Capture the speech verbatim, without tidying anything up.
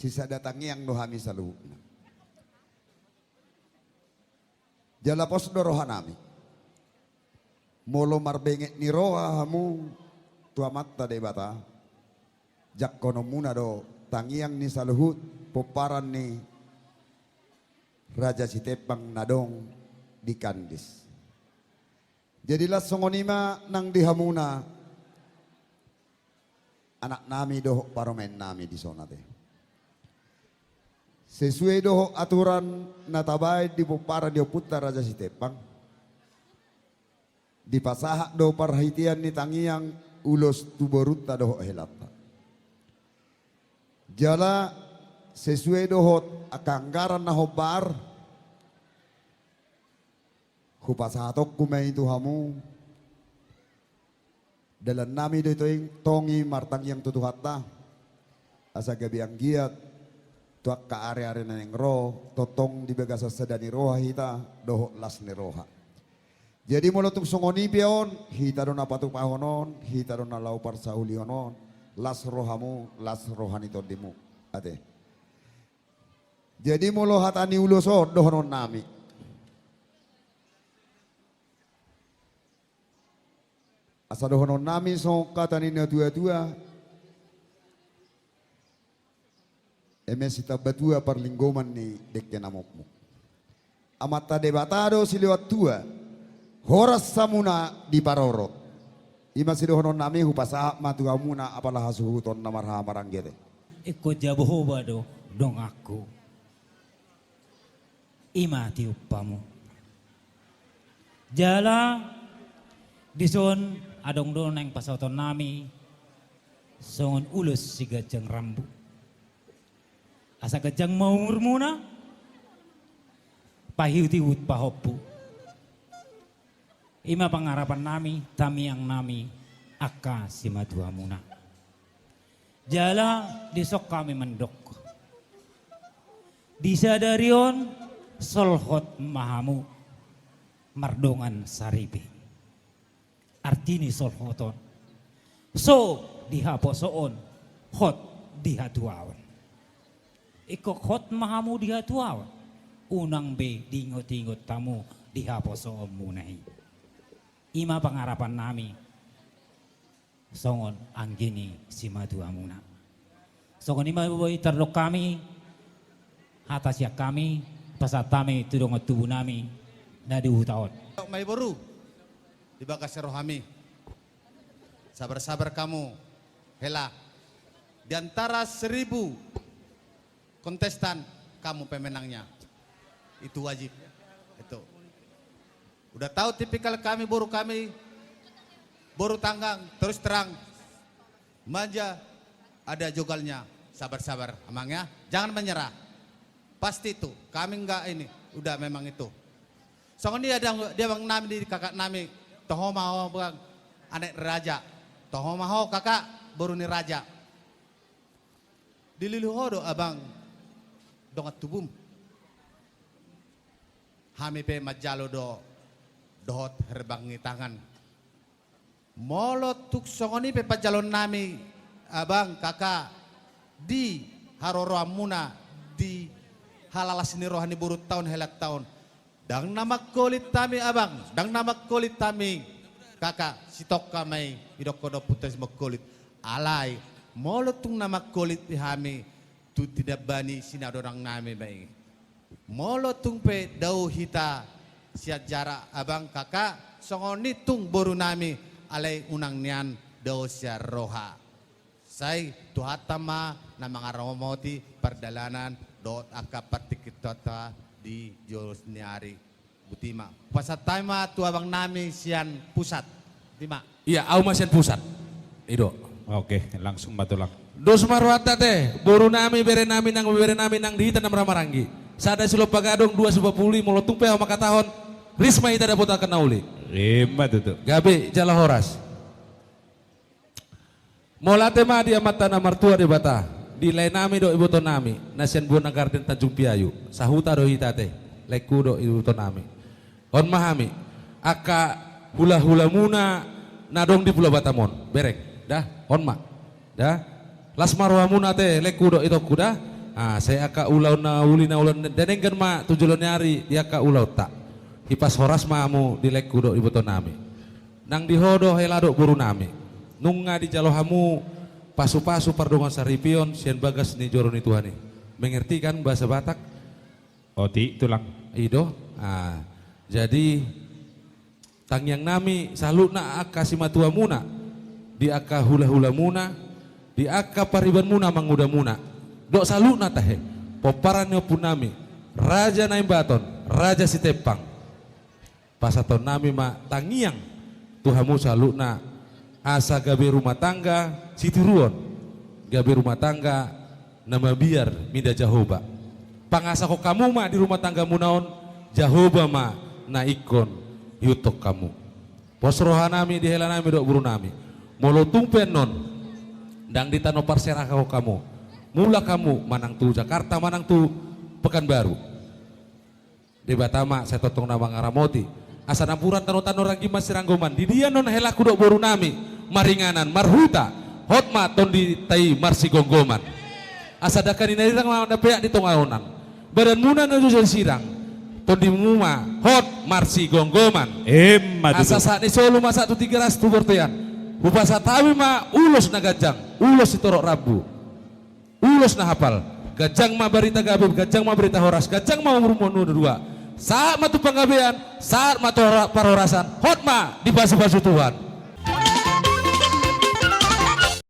Sisada tangiang do hami saluhutna. Jala pos do rohanami. Molo marbenget ni roha hamu tu Amanta Debata, jangkononmuna do tangiang ni saluhut pomparan ni Raja Sitembang na adong di Kandis. Jadi las songon i ma nang di hamuna, anaknami dohot parumaennami di son ate. Sesuai dohot aturan na tabaen di pomparan ni ompunta Raja Sitembang, dipasahat do parhitean ni tangiang ulos tu borunta dohot helanta. Jala sesuai dohot angka anggaran na hombar, hupasahatonku ma i tu hamu. Dalannami do i tong i martangiang tu Tuhanta, asa gabe anggiat tu angka ari-ari na naeng ro, tongtong di bagasan sada ni roha hita dohot las ni roha. Jadi molo tung songon i pe on, hita do na patupahon on, hita do na laho parsaulihon on, las rohamu, las roha ni tondimu. Ate. Jadi molo hata ni ulos on dohononnami, asa dohononnami songon hata ni natuatua, eme sitamba tua parlinggoman ni dengke na mokmok. Amanta Debata do silehon tua, horas hamuna diparorot. I ma sidohononnami, hupasahat ma tu hamuna apala hasuhuton na marhahamaranggi ate. Ingkon jabu hoba do donganku. I ma tiup hamu. Jala dison adong do naeng pasahatonnami songon ulos siganjang rambu. Asa ganjang ma umurmuna, paihutihut pahompu. I ma pangarapannami, tangiangnami, angka simatuamuna. Jala dison hami mandok. Di sadari on solhot ma hamu mardongan saripe. Arti ni solhot on. So di haposoon, hot di hatuaon. Ingkon hot ma hamu di hatuaon, unang be diingotingot hamu di haposoonmuna i. I ma pangarapannami songon anggi ni simatuamuna. Songon i ma boi tardok hami, hata sian hami, pasahat hami tu dongan tubunami na di huta on. Mai boru, di bagas rohami. Sabar-sabar kamu, hela. Di antara seribu kontestan, kamu pemenangnya. Itu wajib. Itu. Udah tahu tipikal kami, boru kami, boru tanggang, terus terang, manja, ada jogalnya. Sabar-sabar, Amang ya. Jangan menyerah. Pasti itu. Kami enggak ini. Udah memang itu. Songon dia dia dia bang nami di kakak nami. Toho ma ho bang anak raja. Toho ma ho kakak boru ni raja. Dilului ho do abang dongan tubum. Hami pe manjalo do dohot herbang ni tangan. Molo tung songon i pe panjaloonnami abang kakak di haroroanmuna di halalas ni roha ni borunta on helanta on. Ndang na mangkolit hami abang, ndang na mangkolit hami kakak, sitongka ma i, idok ho do puntas mangkolit. Alai molo tung na mangkolit hami tu tinambani sinadonangnami ma i. Molo tung pe dao hita sian jarak abang kakak, songon i tung borunami, alai unang nian dao sian roha. Sai Tuhanta ma na mangaramoti pardalanan dohot angka partingkianta di jolo ni ari. Botima. Pasahat hami ma tu abangnami sian pusat. Botima. Ia, au ma sian pusat. I do. Oke, langsung ma tulang. Dos ma rohanta ate, borunami, berenami nang, beberenami nang di hita na marhahamaranggi. Sada silompa gadong, dua silompa puli, molo tung pe au mangkatahon, ris ma hita dapotan na uli. Ima tutu. Gabe jala horas. Mauliate ma di Amanta na martua Debata, di laenami dohot ibotonami, na sian Bona Garden Tanjung Piayu, sahuta do hita ate, laengku dohot ibotonami. On ma hami, angka hulahulamuna na adong di Pulo Batam on, bereng, da, on ma, da, las ma rohamuna ate, laengku dohot itongku da, Ah, sai angka ulaon na uli na ulaon na denggan ma tu joloan ni ari di angka ulaonta. Hipas horas ma hamu di laengku dohot ibotonami. Nang di ho do hela dohot borunami. Nunga dijalo hamu pasu-pasu pardongansaripeon sian bagas ni joro ni Tuhan i. Mengerti kan bahasa Batak? Otik, Tulang. I do. Ah, jadi tangiangnami saluhutna angka simatuamuna, di angka hula-hulamuna, di angka paribanmuna, mangudamuna. Dohot saluhutna tahe, pomparan ni ompunami, Raja Naimbaton, Raja Sitempang. Pasahatonnami ma tangiang tu hamu saluhutna, asa gabe rumah tangga sitiruon, gabe rumah tangga na mabiar mida Jahowa. Pangasahon hamu ma di rumah tanggamuna on, Jahowa ma na ingkon ihuthon hamu. Pos rohanami di helanami dohot borunami. Molo tung pe annon ndang di tano parserahon hamu, mulak hamu manang tu Jakarta manang tu Pekanbaru. Debata ma sai tongtong na mangaramoti. Asa napuran tano-tano rangging ma siranggoman. Di dia annon helangku dohot borunami, maringanan, marhuta, hot ma tondinta i marsigomgoman. Asa dangka ni narirang ma na peak di tonga onan. Badanmuna na jojor sirang, tondimu ma hot marsigomgoman. Emma tutu. Asa sahat ni solu ma sahat tu Tigaras tu bortean. Hupasahat hami ma ulos na ganjang, ulos sitorop rambu. Ulos na hapal, ganjang ma barita gabe, ganjang ma barita horas, ganjang ma umurmu na dua. Sahat ma tu panggabean, sahat ma tu hora-, parhorasan, hot ma dipasu-pasu Tuhan.